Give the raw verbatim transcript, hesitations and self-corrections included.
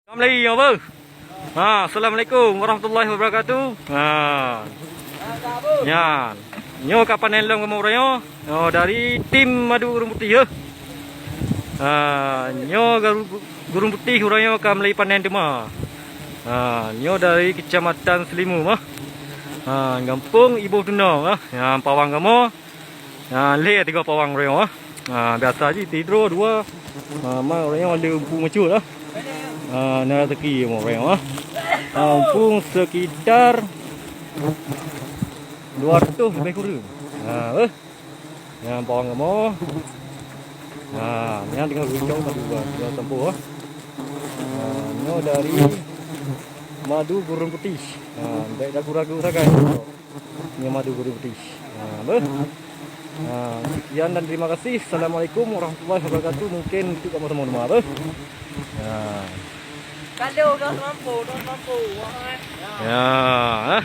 Assalamualaikum, apa? Ha, assalamualaikum warahmatullahi wabarakatuh. Ha. Nyan. Nyoe ka panen lom kamoe uroe nyoe. Oh, dari tim Madu Gurun Putih, ya. Ha, nyoe garu-, Gurun Putih uroe nyoe ka mulai panen teuma. Ha, nyoe dari Kecamatan Selimu mah. Ha, gampông Iboh Tunong, ah. Nyan pawang kamoe. Ha, lhèe tiga pawang uroe nyoe, ah. Ha, biasa jih sidroe dua. Ha, ma uroe nyoe le umpung macul, ah. Ha, na rezeki uroe nyoe, ah. Ha, umpung sekitar dua ratus lebih kurang. Ha, eh. Nyan pawang kamoe. Ha, nyan teungoh geucok madu, ah, teungoh sampôh, ah. Ha, nyoe dari Madu Gurun Putih. Ha, bèk ragu-ragu sagai. Nyoe Madu Gurun Putih. Ha, beuh. Ha, sekian dan terima kasih. Assalamualaikum warahmatullahi wabarakatuh. Mungkin untuk kamoe semua, beuh. Ha. Kalau dah mampu, dah mampu. Wah, eh. Ya, eh.